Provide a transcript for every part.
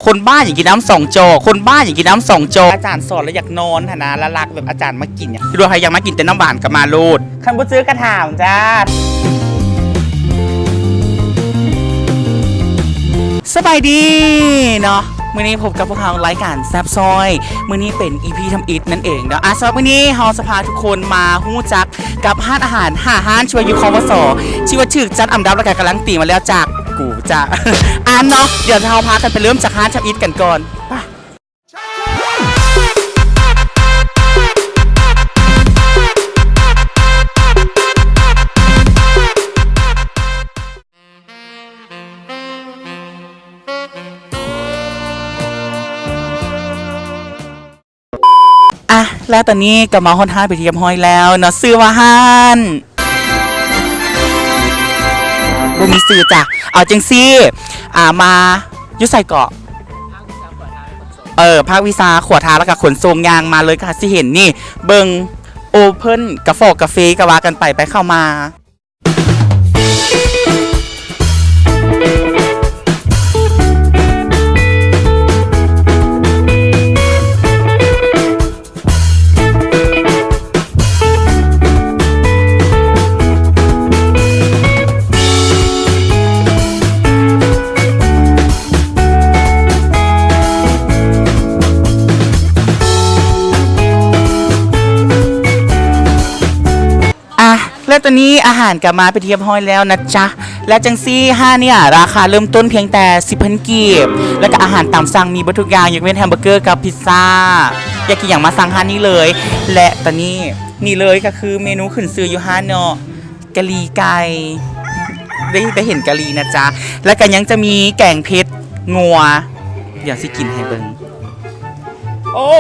ຄົນບ້າຫຍັງກິນນ້ຳສອງຈອກ ຄົນບ້າຫຍັງກິນນ້ຳສອງຈອກ ອາຈານສອນແລ້ວຢາກນອນຫັ້ນນະ ລະລັກແບບອາຈານມາກິນຫຍັງ ຫຼືວ່າໃຜຢາກມາກິນແຕ່ນ້ຳຫວານກໍມາໂລດ ຄັນບໍ່ເຊື່ອກໍຖາມຈ້າ. ສະບາຍດີເນາະ ມື້ນີ້ພົບກັບພວກເຮົາລາຍການແຊບຊອຍ ມື້ນີ້ເປັນອີພີທຳອິດນັ້ນເອງເນາະ ອາ ສຳລັບມື້ນີ້ເຮົາຈະພາທຸກຄົນມາຮູ້ຈັກ ກັບຮ້ານອາຫານຫ້າຮ້ານທີ່ວ່າຢູ່ ຄວສ ທີ່ວ່າຖືກຈັດອັນດັບ ແລ້ວກໍການລັນຕີມາແລ້ວຈາກກູຈ້າ ອາ ເນາະ ດຽວເຮົາພາກັນໄປເລີ່ມຈາກຮ້ານທຳອິດກັນກ່ອນ ໄປ. ອະ ແລະຕອນນີ້ກໍມາຮອດຮ້ານເປັນທີ່ຮຽບຮ້ອຍແລ້ວເນາະ ຊື່ວ່າຮ້ານ ບໍ່ມີຊື່ຈ້ະ ເອົາຈັ່ງຊີ້ ອາ ມາຢູ່ໃສເກາະ ເອີ ພາກວິຊາຂົວທາງ ແລ້ວກໍຂົນສົ່ງ ຍ່າງມາເລີຍກໍຊິເຫັນນີ້ ເບິ່ງ ໂອເພິ້ນ ກາຟອກກາເຟ ກໍວ່າກັນໄປ ໄປເຂົ້າມາ. ອະ ແລະຕອນນີ້ອາຫານກໍມາເປັນທີ່ຮຽບຮ້ອຍແລ້ວນະຈ໊ະ ແລະຈັ່ງຊີ້ ຮ້ານເນີ້ຍລາຄາເລີ່ມຕົ້ນພຽງແຕ່ສິບພັນກີບ ແລະກະອາຫານຕາມສັ່ງມີເບິດທຸກຢ່າງ ຍົກເວັ້ນແຮມເບີເກີກັບພິດຊາ ຢາກກິນຫຍັງມາສັ່ງຮ້ານນີ້ເລີຍ ແລະຕອນນີ້ ນີ້ເລີຍກໍຄືເມນູຂຶ້ນຊື່ຢູ່ຮ້ານເນາະ ກະຫຼີ່ໄກ່ ໄດ້ ໄດ້ເຫັນກະຫຼີ່ນະຈ໊ະ ແລະກະຍັງຈະມີແກງເຜັດງົວ ດຽວຊິກິນໃຫ້ເບິ່ງ ໂອ້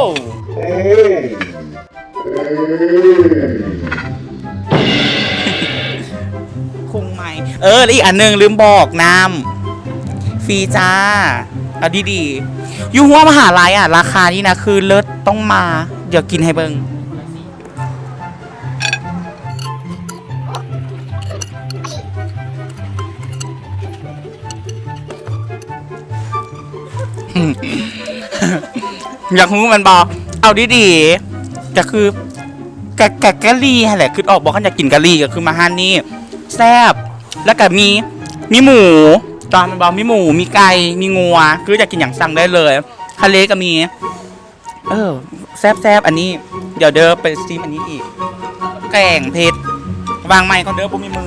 ຄຸງໃໝ່ ເອີ ແລະອີກອັນໜຶ່ງລືມບອກ ນ້ຳຟຣີຈ້າ ເອົາດີໆ ຢູ່ຮົ້ວມະຫາໄລອະ ລາຄານີ້ນະຄືເລີດ ຕ້ອງມາ ດຽວກິນໃຫ້ເບິ່ງ. ຢາກຮູ້ແມ່ນບໍ່? ເອົາດີໆ ກະຄື ກະ ກະ ກະຫຼີ່ຫັ້ນແຫຼະ ຄິດອອກບໍ່? ຄັນຢາກກິນກະຫຼີ່ ກະຄືມາຮ້ານນີ້ ແຊບ ແລ້ວກະມີ ມີໝູ ຕອນແມ່ນບໍ່? ມີໝູ ມີໄກ່ ມີງົວ ຄືຢາກກິນຫຍັງສັ່ງໄດ້ເລີຍ ທະເລກະມີ. ເອີ ແຊບໆ ອັນນີ້ ດຽວເດີ ໄປຊີມອັນນີ້ອີກ ແກງເຜັດ ວາງໄມກ່ອນເດີ ບໍ່ມີມື.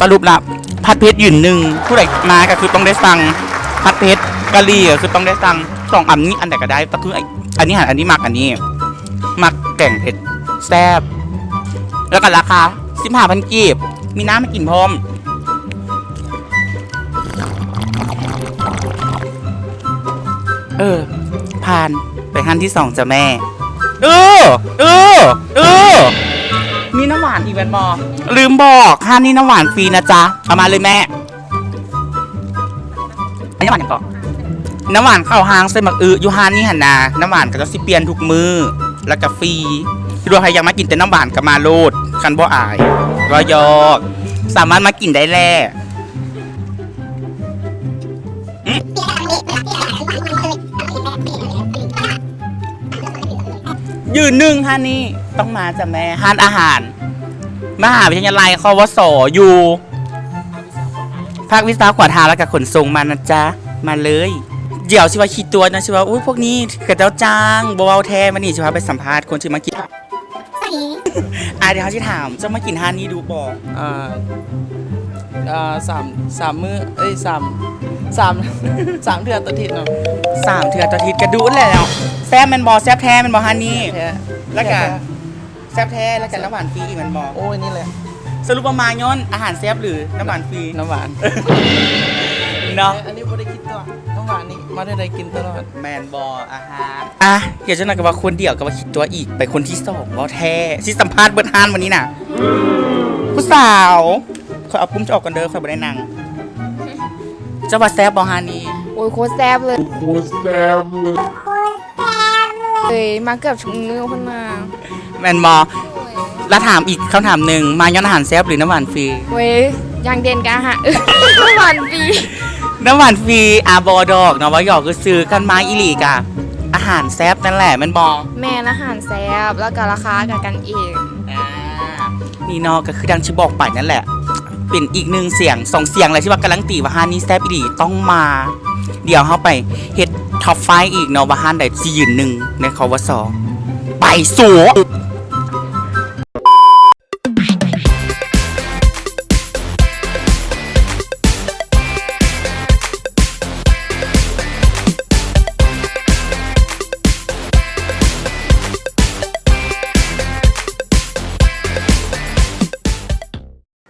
ສະຫຼຸບລະ ຜັດເຜັດຢືນໜຶ່ງ ຜູ້ໃດມາກໍຄືຕ້ອງໄດ້ສັ່ງ ຜັດເຜັດ ກະຫຼີ່ກໍຄືຕ້ອງໄດ້ສັ່ງ ສອງອັນນີ້ ອັນໃດກໍໄດ້ ແຕ່ຄື ອັນນີ້ຫັ້ນ ອັນນີ້ມັກ ອັນນີ້ມັກ ແກງເຜັດ ແຊບ ແລ້ວກໍລາຄາສິບຫ້າພັນກີບ ມີນ້ຳໃຫ້ກິນພ້ອມ. ເອີ ຜ່ານ ໄປຮ້ານທີສອງຈ້ະແມ່. ເອີ ເອີ ເອີ ມີນ້ຳຫວານອີກແມ່ນບໍ່? ລືມບອກ ຮ້ານນີ້ນ້ຳຫວານຟຣີນະຈ໊ະ ເອົາມາເລີຍແມ່. ອັນນີ້ນ້ຳຫວານຫຍັງເກາະ? ນ້ຳຫວານເຂົ້າຮາງໃສ່ໝາກອຶ ຢູ່ຮ້ານນີ້ຫັ້ນນາ ນ້ຳຫວານກໍຈະຊິປ່ຽນທຸກມື້ ແລ້ວກໍຟຣີ ຫຼືວ່າໃຜຢາກມາກິນແຕ່ນ້ຳຫວານກໍມາໂລດ ຄັນບໍ່ອາຍ ເວົ້າຢອກ ສາມາດມາກິນໄດ້ແຫຼະ. ຢືນໜຶ່ງຮ້ານນີ້ຕ້ອງມາຈ້ະແມ່ ຮ້ານອາຫານມະຫາວິທະຍາໄລ ຄວສ ຢູ່ພາກວິຊາຂົວທາງ ແລ້ວກະຂົນສົ່ງມານະຈ໊ະ ມາເລີຍ. ດຽວຊິວ່າຂີ້ຕົວະເນາະ ຊິວ່າ ໂອ້ຍ ພວກນີ້ເຂົາເຈົ້າຈ້າງ ບໍ່ເວົ້າແທ້. ມື້ນີ້ຊິພາໄປສຳພາດຄົນທີ່ມາກິນ ອ່າ ດຽວເຮົາຊິຖາມ ເຈົ້າມາກິນຮ້ານນີ້ດຸບໍ່? ອ່າ ອ່າ ສາມ ສາມມື້ ເອີຍ ສາມ ສາມ ສາມເທື່ອຕໍ່ທິດເນາະ. ສາມເທື່ອຕໍ່ທິດກະດຸແຫຼະເນາະ. ແຊບແມ່ນບໍ່? ແຊບແທ້ແມ່ນບໍ່ຮ້ານນີ້? ແທ້ ແລ້ວກະ ແຊບແທ້ ແຊບແທ້ ແລ້ວກະນ້ຳຫວານຟຣີອີກແມ່ນບໍ່? ໂອ້ຍ ນີ້ແຫຼະ. ສະຫຼຸບວ່າມາຍ້ອນອາຫານແຊບ ຫຼື ນ້ຳຫວານຟຣີ? ນ້ຳຫວານ ເນາະ. ອັນນີ້ບໍ່ໄດ້ຄິດຕົວະ ນ້ຳຫວານນີ້ມາເທື່ອໃດກິນຕະຫຼອດ. ແມ່ນບໍ່? ອາຫານ ອ່ະ ດຽວຈັກໜ່ອຍກໍວ່າຄົນດຽວ ກໍວ່າຂີ້ຕົວະອີກ ໄປຄົນທີສອງ. ເວົ້າແທ້ ຊິສຳພາດເບິດຮ້ານມື້ນີ້ນະ. ຜູ້ສາວ ຂ້ອຍເອົາປຸ້ມຈະອອກກ່ອນເດີ ຂ້ອຍບໍ່ໄດ້ນັ່ງ. ເຈົ້າວ່າແຊບບໍ່ຮ້ານນີ້? ໂອ້ຍ ໂຄດແຊບເລີຍ ໂຄດແຊບເລີຍ ເອີຍ ມາເກືອບທຸກມື້ພຸ້ນນະ. ແມ່ນບໍ່? ໂອ້ຍ ລະຖາມອີກຄຳຖາມໜຶ່ງ ມາຍ້ອນອາຫານແຊບ ຫຼື ນ້ຳຫວານຟຣີ? ໂອ້ຍ ຢ່າງເດັ່ນກະອາຫານ ນ້ຳຫວານຟຣີ ນ້ຳຫວານຟຣີ. ອາ ບໍ່ດອກເນາະ ວ່າຫຍອກຊື່ໆ ຄັນມາອີ່ຫຼີກະອາຫານແຊບນັ້ນແຫຼະ ແມ່ນບໍ່? ແມ່ນ ອາຫານແຊບ ແລ້ວກະລາຄາກະກັນເອງ. ອາ ນີ້ເນາະ ກະຄືດັ່ງທີ່ບອກໄປນັ້ນແຫຼະ ເປັນອີກໜຶ່ງສຽງ ສອງສຽງແຫຼະ ທີ່ວ່າກາລັນຕີວ່າຮ້ານນີ້ແຊບອີ່ຫຼີ ຕ້ອງມາ. ດຽວເຮົາໄປເຮັດທັອບໄຟວ໌ອີກເນາະ ວ່າຮ້ານໃດຊິຢືນໜຶ່ງໃນ ຄວສ. ໄປສູ.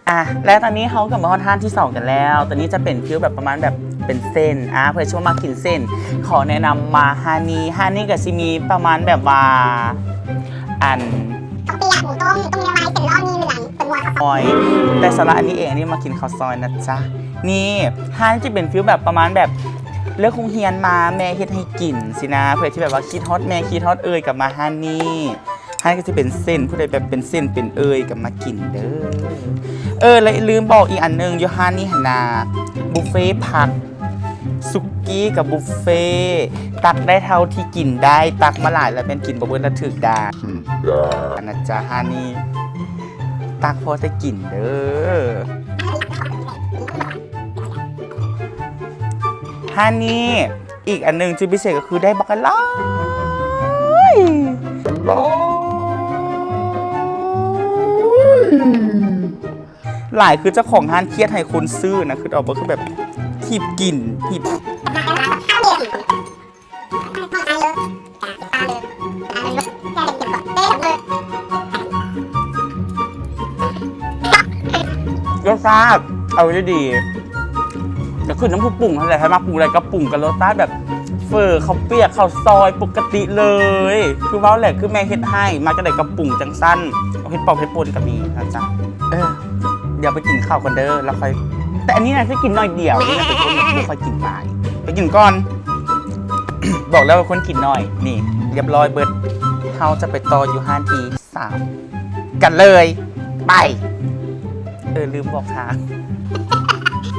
ອາ ແລະ ຕອນນີ້ເຮົາກະມາຮອດຮ້ານທີສອງກັນແລ້ວ. ໂຕນີ້ຈະເປັນຟີວແບບປະມານແບບເປັນເສັ້ນ ອາ ເພື່ອທີ່ວ່າມັກກິນເສັ້ນ ຂໍແນະນຳມາຮ້ານນີ້. ຮ້ານນີ້ກະຊິມີປະມານແບບວ່າ ອັນ ເຂົ້າປຽກ ໝູຕົ້ມ ຕົ້ມແນວໄວ ເສັ້ນລອດ ມີເໜືອງ ເປັນຫົວ ເຂົ້າຊອຍ. ແຕ່ສຳລັບອັນນີ້ເອງ ອັນນີ້ມາກິນເຂົ້າຊອຍນະຈ໊ະ. ນີ້ ຮ້ານຈະເປັນຟີວແບບປະມານແບບ ເລີກໂຮງຮຽນມາແມ່ເຮັດໃຫ້ກິນຊີ້ນະ ເພື່ອທີ່ແບບວ່າຄິດຮອດແມ່ ຄິດຮອດເອີ່ຍ ກະມາຮ້ານນີ້. ຮ້ານກະຊິເປັນເສັ້ນ ຜູ້ໃດແບບເປັນເສັ້ນເປັນເອີ່ຍກະມາກິນເດີ. ເອີ ແລະ ລືມບອກອີກອັນໜຶ່ງ ຢູ່ຮ້ານນີ້ຫັ້ນນະ ບຸບເຟຜັກ ສຸກກີ້ກະບຸບເຟ ຕັກໄດ້ເທົ່າທີ່ກິນໄດ້ ຕັກມາຫຼາຍລະແມ່ນກິນບໍ່ເບິດລະຖືກດ່າ ຖືກດ່ານະຈ໊ະ. ຮ້ານນີ້ຕັກພໍແຕ່ກິນເດີ. ຮ້ານນີ້ ອີກອັນໜຶ່ງຈຸດພິເສດກະຄືໄດ້ບັກຫຼາຍ ຫຼາຍ ຄືເຈົ້າຂອງຮ້ານຄຽດໃຫ້ຄົນຊື້ນະ ຄືອອກມາຄືແບບຮີບກິນ ຮີບ ລົດຊາດເອົາດີໆ ກະຂຶ້ນນຳຜູ້ປຸງຫັ້ນແຫຼະ ໃຜມັກປຸງໃດກະປຸງ ກະລົດຊາດແບບເຝີ ເຂົ້າປຽກ ເຂົ້າຊອຍປົກກະຕິເລີຍ. ຄືເວົ້າແຫຼະ ຄືແມ່ເຮັດໃຫ້ ມັກຈັ່ງໃດກະປຸງຈັ່ງຊັ້ນ ເຮັດປອກເຮັດປົ່ນກະມີນະຈ໊ະ. ເອີ ດຽວໄປກິນເຂົ້າກ່ອນເດີ ແລ້ວຄ່ອຍ ແຕ່ອັນນີ້ນະຊິກິນໜ້ອຍດຽວ ນີ້ນະເປັນຄົນແບບບໍ່ຄ່ອຍກິນຫຼາຍ ໄປກິນກ່ອນ. ບອກແລ້ວວ່າຄົນກິນໜ້ອຍ. ນີ້ ລຽບຮ້ອຍເບິດ ເຮົາຈະໄປຕໍ່ຢູ່ຮ້ານທີ ສາມ ກັນເລີຍ ໄປ. ເອີ ລືມບອກທາງ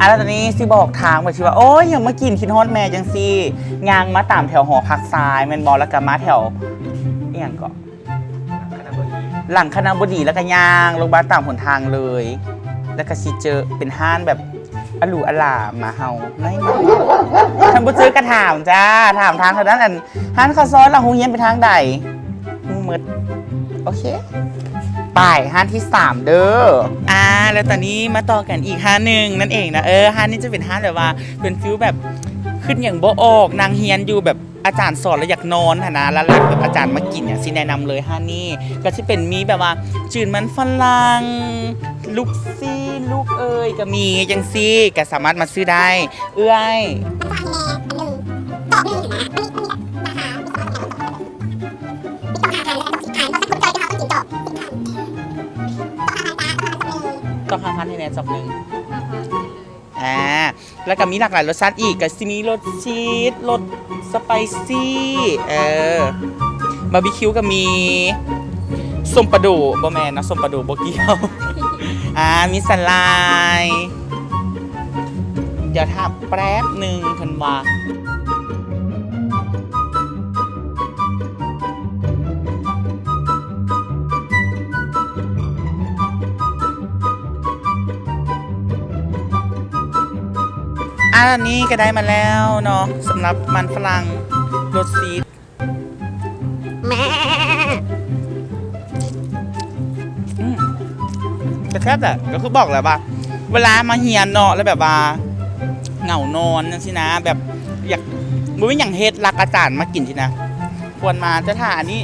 ອາ ແລ້ວຕອນນີ້ຊິບອກທາງວ່າຊິວ່າ ໂອ້ຍ ຢາກມາກິນ ຄິດຮອດແມ່ຈັ່ງຊີ້ ຍ່າງມາຕາມແຖວຫໍພັກຊ້າຍແມ່ນບໍ່ ແລ້ວກະມາແຖວ ອີ່ຫຍັງເກາະ ຫຼັງຄະນະບໍດີ ແລ້ວກະຍ່າງລົງມາຕາມຫົນທາງເລີຍ ແລ້ວກະຊິເຈີເປັນຮ້ານແບບ ອະຫຼູອະຫຼາມມາເຮົາ ໄດ້ ຄັນບໍ່ເຈີກະຖາມຈ້າ ຖາມທາງເທົ່ານັ້ນ. ອັນ ຮ້ານເຂົ້າຊອຍຫຼັງໂຮງຮຽນໄປທາງໃດ? ຮູ້ໝົດ. ໂອເຄ ໄປຮ້ານທີສາມເດີ. ອາ ແລ້ວຕອນນີ້ມາຕໍ່ກັນອີກຮ້ານໜຶ່ງນັ້ນເອງນະ. ເອີ ຮ້ານນີ້ຈະເປັນຮ້ານແບບວ່າ ເປັນຟີວແບບຄິດຫຍັງບໍ່ອອກ ນັ່ງຮຽນຢູ່ແບບ ອາຈານສອນແລ້ວຢາກນອນຫັ້ນນະ ລະຫຼັບແບບອາຈານມາກິນຫຍັງຊີ້ ແນະນຳເລີຍຮ້ານນີ້. ກະຊິເປັນມີແບບວ່າ ຈືນມັນຝຣັ່ງ ລູກຊີ້ນ ລູກເອີ່ຍ ກະມີຈັ່ງຊີ້ ກະສາມາດມາຊື້ໄດ້. ເອື້ອຍ ຕ້ອງຫ້າພັນໃຫ້ແນ່ຈອກໜຶ່ງ. ອາ ແລ້ວກະມີຫຼາກຫຼາຍລົດຊາດອີກ ກະຊິມີລົດຊີສ ລົດສະໄປຊີ ເອີ ບາບີຄິວກະມີ ສົ້ມປາດູ ບໍ່ແມ່ນເນາະ ສົ້ມປາດູບໍ່ກ່ຽວ. ອາ ມີສາຫຼ່າຍ ດຽວຖ້າແປັບໜຶ່ງເພິ່ນວ່າ. ອາ ອັນນີ້ກະໄດ້ມາແລ້ວເນາະ ສຳລັບມັນຝຣັ່ງລົດຊີສ. ແມ່ ອືມ ກະແຊບແຫຼະ ກະຄືບອກແຫຼະວ່າ ເວລາມາຮຽນເນາະ ແລ້ວແບບວ່າເຫງົານອນຈັ່ງຊີ້ນະ ແບບຢາກ ບໍ່ມີຫຍັງເຮັດ ລັກອາຈານມາກິນຊີ້ນະ ຄວນມາ. ແຕ່ຖ້າອັນນີ້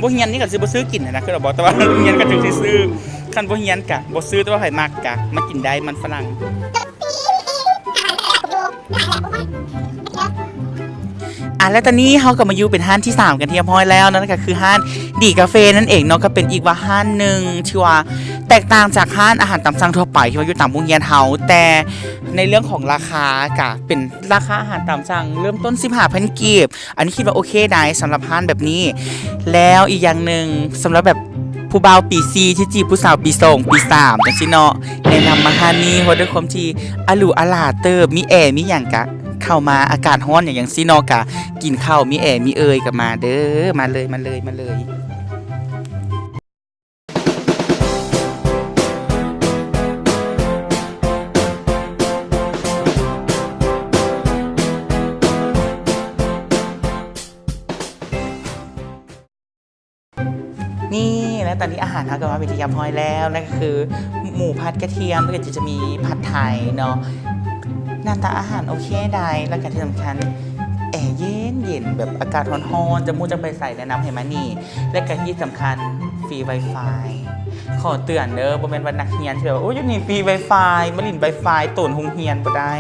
ບໍ່ຮຽນນີ້ກະຊິບໍ່ຊື້ກິນຫັ້ນນະ ຄືບອກ ແຕ່ວ່າຮຽນກະຈຶ່ງຊິຊື້ ຄັນບໍ່ຮຽນກະບໍ່ຊື້ ແຕ່ວ່າໃຜມັກກະມາກິນໄດ້ ມັນຝຣັ່ງ. ອາ ແລະ ຕອນນີ້ເຮົາກະມາຢູ່ເປັນຮ້ານທີສາມກັນຮຽບຮ້ອຍແລ້ວ ນັ້ນກະຄືຮ້ານດີກາເຟນັ້ນເອງເນາະ. ກະເປັນອີກວ່າຮ້ານໜຶ່ງທີ່ວ່າແຕກຕ່າງຈາກຮ້ານອາຫານຕາມສັ່ງທົ່ວໄປທີ່ວ່າຢູ່ຕາມໂຮງຮຽນເຮົາ ແຕ່ໃນເລື່ອງຂອງລາຄາກະເປັນລາຄາອາຫານຕາມສັ່ງເລີ່ມຕົ້ນສິບຫ້າພັນກີບ. ອັນນີ້ຄິດວ່າໂອເຄໄດ໋ ສຳລັບຮ້ານແບບນີ້. ແລ້ວອີກຢ່າງໜຶ່ງ ສຳລັບແບບ ຜູ້ບ່າວປີສີ່ທີ່ຈີບຜູ້ສາວປີສອງ ປີສາມ ຈັ່ງຊີ້ເນາະ. ແນະນຳມາຮ້ານນີ້ ເພາະດ້ວຍຄວາມທີ່ອາຫຼູອາຫຼາເຕີບ ມີແອ ມີຫຍັງກະເຂົ້າມາ ອາກາດຮ້ອນຫຍັງຈັ່ງຊີ້ເນາະ ກະກິນເຂົ້າ ມີແອ ມີເອີຍ ກະມາເດີ້ ມາເລີຍ ມາເລີຍ ມາເລີຍ. ນີ້ ແລະຕອນນີ້ອາຫານເຮົາກໍມາເປັນທີ່ຮຽບຮ້ອຍແລ້ວ ນັ້ນກໍຄືໝູຜັດກະທຽມ ແລ້ວກໍຈະ ຈະມີຜັດໄທເນາະ. ໜ້າຕາອາຫານໂອເຄໄດ໋ ແລ້ວກໍທີ່ສຳຄັນແອເຢັນໆ ແບບອາກາດຮ້ອນໆ ຈະບໍ່ຮູ້ຈະໄປໃສ ແນະນຳໃຫ້ມານີ້ ແລະກໍທີ່ສຳຄັນຟຣີໄວຟາຍ. ຂໍເຕືອນເດີ້ ບໍ່ແມ່ນວ່ານັກຮຽນຊິແບບວ່າ ໂອ້ຍ ຢູ່ນີ້ຟຣີໄວຟາຍ ມາຫຼິ້ນໄວຟາຍໂຕນໂຮງຮຽນບໍ່ໄດ້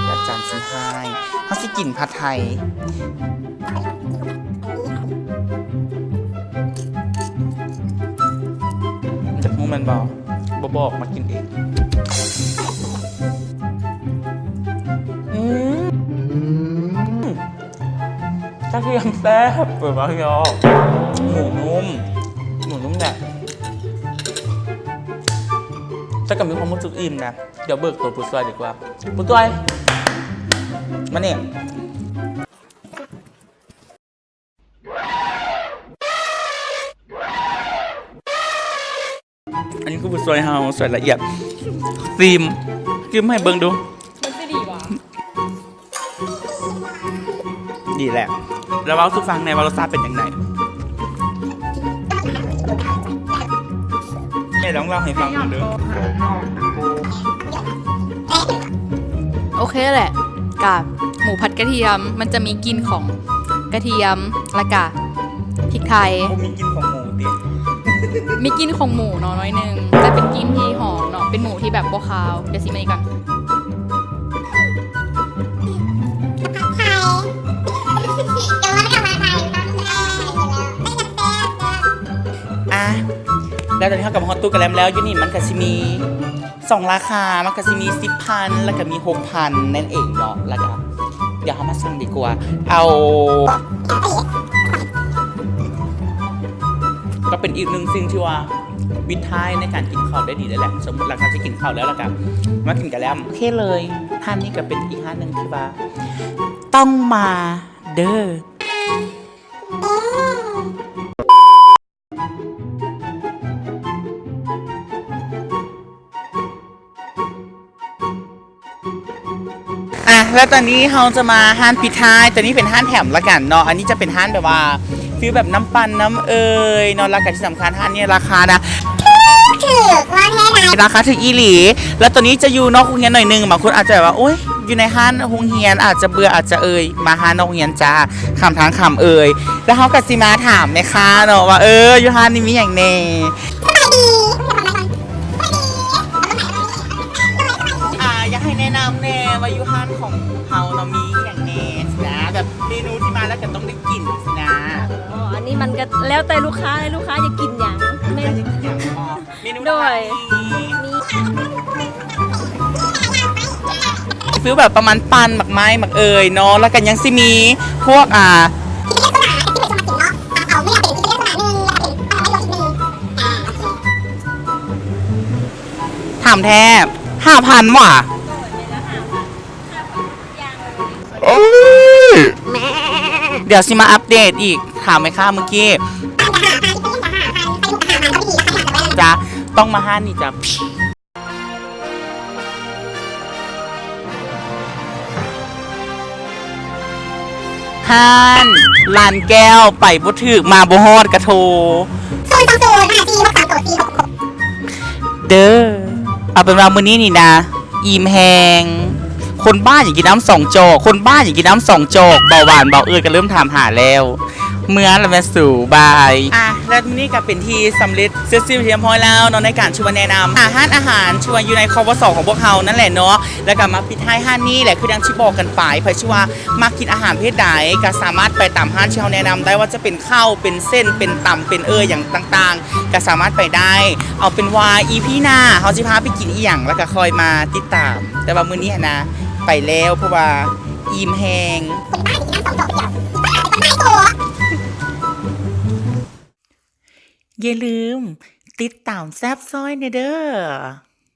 ອາຈານຊິຮ້າຍ. ເຮົາຊິກິນຜັດໄທ. ຢາກຮູ້ແມ່ນບໍ່? ບໍ່ບອກ ມາກິນເອງ. ອືມ ກະທຽມແຊບ ເປີດມາເລີຍ ໝູນຸ້ມ ໝູນຸ້ມແຫຼະ ແຕ່ກໍມີຄວາມຮູ້ສຶກອີ່ມນະ. ດຽວເບີກໂຕຜູ້ຊ່ວຍດີກວ່າ ຜູ້ຊ່ວຍ ມານີ້. ອັນນີ້ຄືຜູ້ຊ່ວຍເຮົາ ຊ່ວຍລະອຽດ ຊີມ ຊີມໃຫ້ເບິ່ງດູ ມັນຊິດີຫວາ? ດີແຫຼະ ແລ້ວເວົ້າສູ່ຟັງແດ່ວ່າລົດຊາດເປັນຈັ່ງໃດ? ແມ່ລອງເລົ່າໃຫ້ຟັງເບິ່ງເດີ້. ໂອເຄແຫຼະ ກະໝູຜັດກະທຽມ ມັນຈະມີກິ່ນຂອງກະທຽມ ແລ້ວກະພິກໄທ. ບໍ່ມີກິ່ນຂອງໝູຕິ? ມີກິ່ນຂອງໝູເນາະ ໜ້ອຍໜຶ່ງ ແຕ່ເປັນກິ່ນທີ່ຫອມເນາະ ເປັນໝູທີ່ແບບບໍ່ຄາວ. ດຽວຊິມານີ້ກ່ອນ. ອ່ະ ແລ້ວຕອນນີ້ເຮົາກໍມາຮອດຕູ້ກະແລັມແລ້ວ. ຢູ່ນີ້ມັນກະຊິມີສອງລາຄາ ມັນກະຊິມີສິບພັນ ແລ້ວກະມີຫົກພັນນັ້ນເອງເນາະ. ແລ້ວກະດຽວເຮົາມາສັ່ງດີກວ່າ ເອົາ ກໍເປັນອີກໜຶ່ງສິ່ງທີ່ວ່າ ປິດທ້າຍໃນການກິນເຂົ້າໄດ້ດີເລີຍແຫຼະ. ສົມມຸດຫຼັງຈາກທີ່ກິນເຂົ້າແລ້ວ ແລ້ວກໍມາກິນກະແລັມ ໂອເຄເລີຍ. ຮ້ານນີ້ກໍເປັນອີກຮ້ານໜຶ່ງທີ່ວ່າຕ້ອງມາເດີ້. ອ່ະ ແລ້ວຕອນນີ້ເຮົາຈະມາຮ້ານປິດທ້າຍ. ຕົວນີ້ເປັນຮ້ານແຖມລະກັນເນາະ. ອັນນີ້ຈະເປັນຮ້ານແບບວ່າ ຟີລແບບນ້ຳປັ່ນນ້ຳເອີຍເນາະ. ແລ້ວກະທີ່ສຳຄັນຮ້ານນີ້ລາຄານະຖືກ ລາຄາຖືກອີ່ຫຼີ. ແລ້ວຕົວນີ້ຈະຢູ່ນອກໂຮງຮຽນໜ້ອຍໜຶ່ງ. ບາງຄົນອາດຈະແບບວ່າ ໂອ້ຍ ຢູ່ໃນຮ້ານໂຮງຮຽນອາດຈະເບື່ອ ອາດຈະເອີຍ ມາຮ້ານນອກໂຮງຮຽນຈ້າ ຂ້າມທາງຂ້າມເອີຍ. ແລ້ວເຮົາກະຊິມາຖາມແມ່ຄ້າເນາະວ່າ ເອີ ຢູ່ຮ້ານນີ້ມີຫຍັງແດ່? ສະບາຍດີ ອ່າ ຢາກໃຫ້ແນະນຳແດ່ວ່າຢູ່ຮ້ານຂອງເຮົາເນາະ ມີຫຍັງແດ່ຊີ້ນະ ແບບເມນູທີ່ມາແລ້ວກະຕ້ອງໄດ້ກິນຊີ້ນະ. ອໍ ອັນນີ້ມັນກະແລ້ວແຕ່ລູກຄ້າ ລູກຄ້າຢາກກິນຫຍັງ. ແມ່ນ ລູກຄ້າຢາກກິນຫຍັງ? ອໍ ເມນູ ໂດຍ ມີ ມີ ຟີລແບບປະມານປັ່ນໝາກໄມ້ໝາກເອີຍເນາະ. ແລ້ວກະຍັງຊິມີພວກ ອ່າ ຖາມແທ້ ຫ້າພັນຫວາ? ດຽວຊິມາອັບເດດອີກ ຖາມແມ່ຄ້າມື້ກີ້. ຈ້າ ຕ້ອງມາຮ້ານນີ້ຈ້າ. ຮ້ານລານແກ້ວ ໄປບໍ່ຖືກ ມາບໍ່ຮອດກະໂທ ເດີ້. ເອົາເປັນວ່າມື້ນີ້ນີ້ນະ ອີ່ມແຮງ ຄົນບ້າຢາກກິນນ້ຳສອງຈອກ ຄົນບ້າຢາກກິນນ້ຳສອງຈອກ ເບົາຫວານເບົາເອີຍກະເລີ່ມຖາມຫາແລ້ວ. ເມືອລະແມ່ສູ ບາຍ. ອ່ະ ແລ້ວນີ້ກະເປັນທີ່ສຳເລັດເສັດສິ້ນຮຽບຮ້ອຍແລ້ວເນາະ ໃນການທີ່ວ່າແນະນຳ ອ່າ ຮ້ານອາຫານທີ່ວ່າຢູ່ໃນ ຄວສ ຂອງພວກເຮົານັ້ນແຫຼະເນາະ. ແລ້ວກະມາປິດທ້າຍຮ້ານນີ້ແຫຼະ ຄືດັ່ງທີ່ບອກກັນໄປ ໃຜທີ່ວ່າມັກກິນອາຫານປະເພດໃດ ກະສາມາດໄປຕາມຮ້ານທີ່ເຮົາແນະນຳໄດ້ ວ່າຈະເປັນເຂົ້າ ເປັນເສັ້ນ ເປັນຕຳ ເປັນເອີ່ຫຍັງຕ່າງໆ ກະສາມາດໄປໄດ້. ເອົາເປັນວ່າອີພີໜ້າເຮົາຊິພາໄປກິນອີ່ຫຍັງ ແລ້ວກະຄ່ອຍມາຕິດຕາມ. ແຕ່ວ່າມື້ນີ້ຫັ້ນນະ ໄປແລ້ວ ເພາະວ່າ ອີ່ມແຮງ. ຄົນບ້າກິນນ້ຳສອງຈອກດຽວ ອີບ້າ ໄປກ່ອນນາຍໂຕ. ຢ່າລືມຕິດຕາມແຊບຊອຍແດ່ເດີ້.